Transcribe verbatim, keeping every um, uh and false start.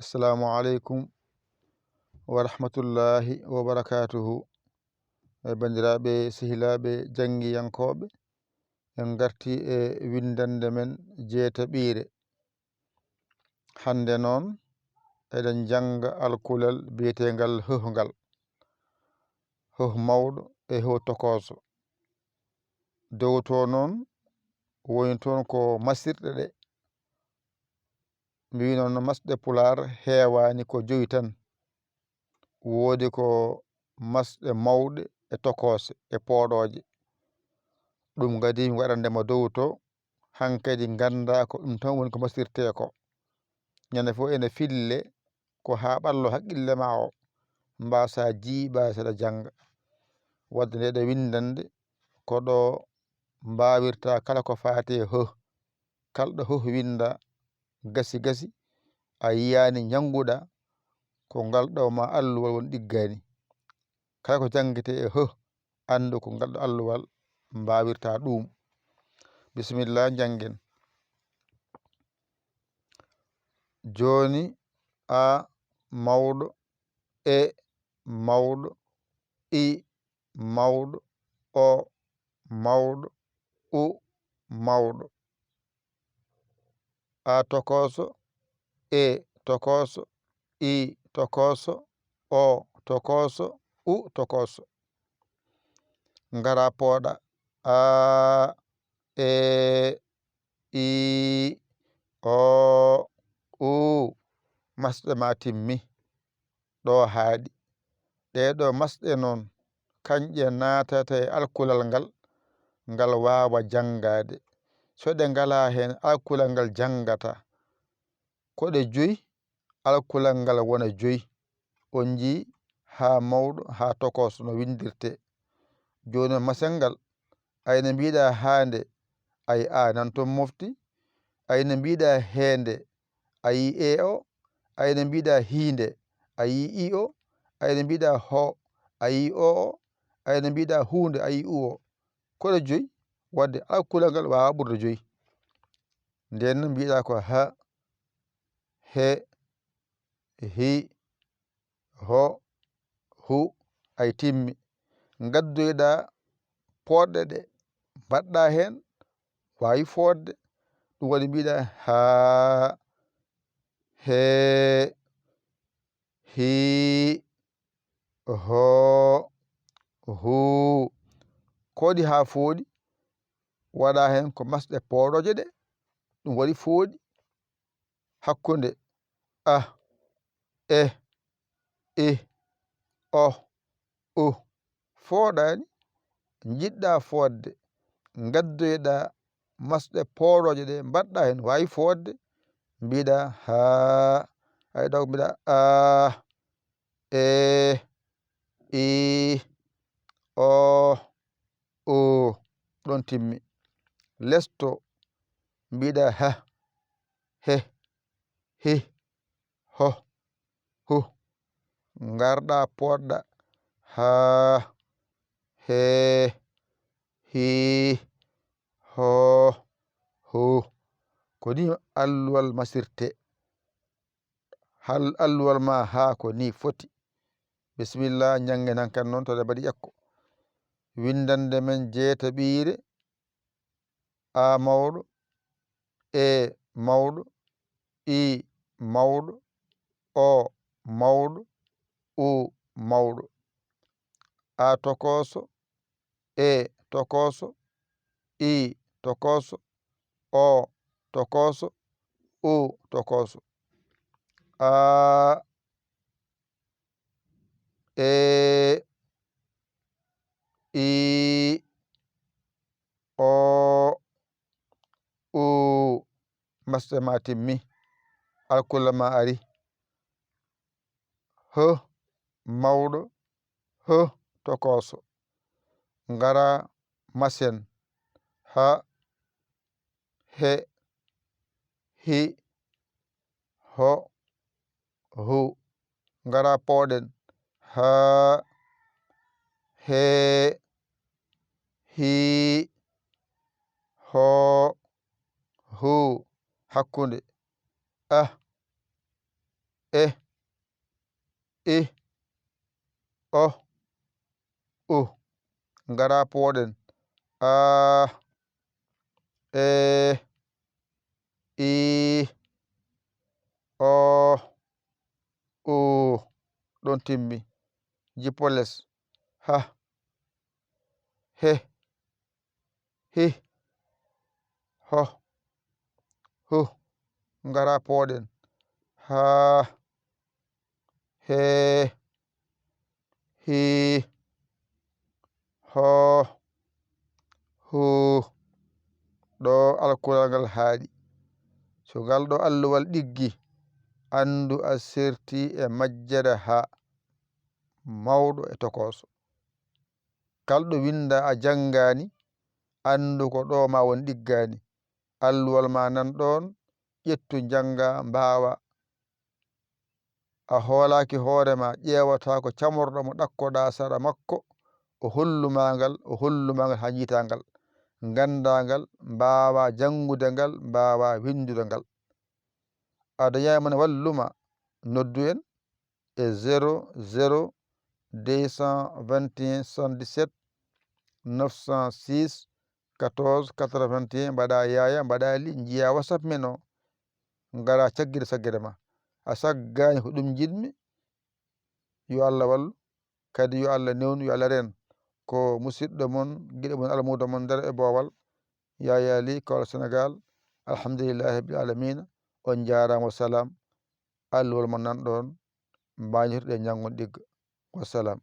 Assalamu aleykum wa rahmatullahi wa barakatuhu. E banndiraaɓe, sehilaaɓe, janngiyankooɓe, en ngartii e winndannde men jeetaɓiire. Hannde noon, eɗen njannga alkulal biyeteengal huh ngal. Huh mawɗo e huh tokooso. Dow to noon, woni toon ko masirɗe ɗe. Mbiy noon, masɗe Pulaar heewaani, ko joyi tan. Woodi ko masɗe mawɗe e tokoose e pooɗooje. Ɗum kadi mi waɗande ma dow to, hankadi nganndaa ko ɗum tan woni ko masirtee ko. Ñande fof ene fille ko haa ɓallo haqqille ma o, mbaasa jiiɓa saɗa jannga. Wadde nde ɗo winndande, ko ɗo mbaawirta kala ko faati e huh. Kala ɗo huh winnda, gasi gasi, a yiyaani njannguɗa, ko ngal ɗo ma alluwal won ɗiggaani. Kala ko janngete e huh, anndu ko ngal ɗo alluwal mbaawirta ɗuum. Bisimilla, njanngen. Jooni, a mawɗo, e mawɗo, i mawɗo, o mawɗo, u mawɗo. A tokooso, e tokooso, i tokooso, o tokooso, u tokooso. Ngara pooɗa. A, e, i, o, u. Masɗe ma timmi. Ɗo haaɗi. Ɗee ɗo masɗe noon, kañƴe naatata e alkulal ngal, ngal waawa janngaade. So ɗe ngalaa heen, alkulal ngal janngataa. Ko ɗe joyi, alkulal ngal wona joyi. On njii haa mawɗo, haa tokooso no winndirtee. Jooni, masel ngal, ay no mbiɗa haa nde, ay a nan toon mofti, ay no mbiɗa hee nde, a yii e o, ay no mbiɗa hii nde, a yii i o, ay no mbiɗa ho, a yii o o, ay no mbiɗa huunde, a yii u o. Ko ɗe joyi, wadde alkulal ngal waawa ɓurde joyi. Ndeen no mbiɗa ko ha, he, hi, ho, hu, ay timmi. Ngaddoyɗa pooɗɗe ɗe, mbaɗɗa heen, waawi fooɗde. Ɗum waɗi mbiɗa haa, hee, hii, hoo, huu. Ko waɗi haa fooɗi? Waɗa heen ko masɗe pooɗooje ɗe, ɗum waɗi fooɗi. Hakkunde a, e, i, o, u fooɗaani, njiɗɗa fooɗde, ngaddoyɗa masɗe pooɗooje ɗe, mbaɗɗa heen, waawi fooɗde, mbiɗa haa, ay ɗo mbiɗa a, e, i, o, o, ɗon timmi. Lesto, mbiɗa ha, he, hi, ho, hu. Ngarɗa pooɗɗa ha, he, hi, ho, hu. Ko ni alluwal masirte. Hal alluwal ma haa ko ni foti. Bisimilla, njanngen hankan noon to ɗe mbaɗi ƴakko. Winndannde men jeetaɓiire, a mawɗo, e mawɗo, i mawɗo, o mawɗo, u mawɗo. A tokooso, e tokooso, i tokooso, o tokooso, u tokooso. A, e, i, o, u. Masɗe ma timmi. Alkula ma ari. Huh mawɗo, huh tokooso. Ngara masen. Ha, he, hi, ho, hu. Ngara pooɗen. Ha, he, hi, ho, hu. Hakkunde. A, E, I, O, U. Ngara pooɗen. A, E, I, O, U. Ɗon timmi. Jippo les. Ha, he, hi, ho, hu. Ngara pooɗen. Ha, he, hi, ho, hu. Ɗo alkulal ngal haaɗi. So ngal ɗo alluwal ɗiggi, anndu a serti e majjere ha. Mawɗo e tokooso. Kal ɗo winnda a janngaani, anndu ko ɗo ma won ɗiggaani. Alluwal ma nan ɗoon, ƴettu njannga mbaawa. A hoolaaki hoore ma, ƴeewataa ko camorɗo mo ɗakkoɗaa sara makko, o hollu ma ngal, o hollu ma ngal haa njiitaa ngal, nganndaa ngal, mbaawaa janngude ngal, mbaawaa winndude ngal. A dañaay mo ne wallu ma, noddu en e zéro zéro deux cent vingt et un soixante-dix-sept neuf cent six quatorze quatre-vingt-un, mbaɗa yaaya, mbaɗa li, njiya WhatsApp men o, ngara caggire saggere ma. A saggaani ko ɗum njiɗmi, yo Allah wallu, kadi yo Allah newnu, yo Allah reen. Ko musidɗo mon, giɗo mon, almuudo mon nder e boowal, Yaya Ly, Kaolack Sénégal. Alhamdulillahi rabbil alamina. On njaaraama, wa salaam. Alluwal mon nan ɗoon, mbañirɗe ñanngon ɗigga. Wa salaam.